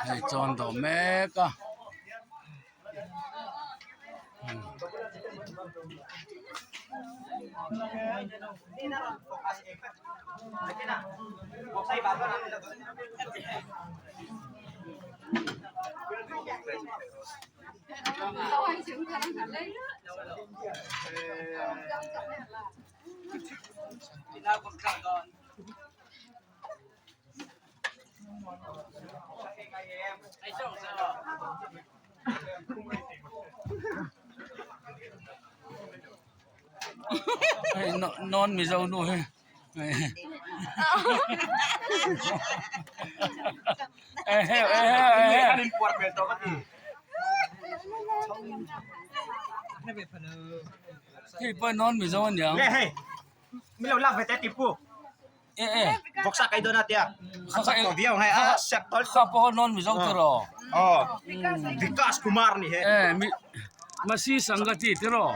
Hei chaw an dawh mek a. Hei non mizo nu hi hei pawh non mizo aniang. Kha pawh non mizo tiraw masi sangati tiraw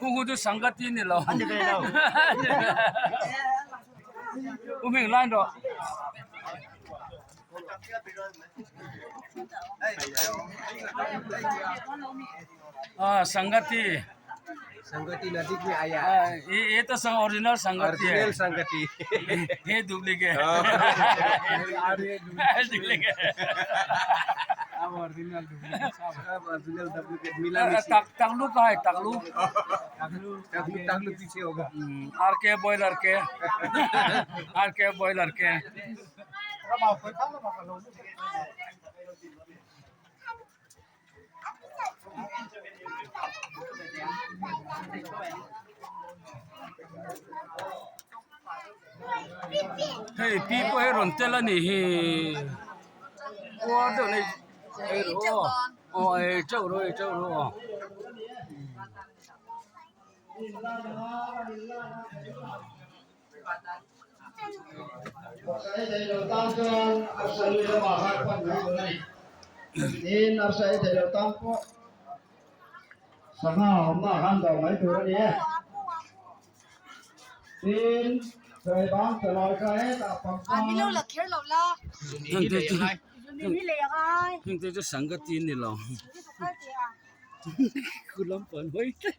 hu hu chu sangati ni lo u hming line rawh. Ah sangati sangati नजदीक में आया ये ये तो संग ओरिजिनल संगति है ओरिजिनल संगति ये डुप्लीकेट डुप्लीकेट अब ओरिजिनल सब ओरिजिनल डुप्लीकेट मिला नहीं तक तकलू का है तकलू टकलू टकलू पीछे होगा आर के बॉयलर के आर के बॉयलर के Hei pi pawh hi rawn tel a nih hi khuar deuh nei ei rawh aw aw ei teuh rawh ei teuh rawh aw. Hengte chu sangati a ni lo khu lampang hawi tlat.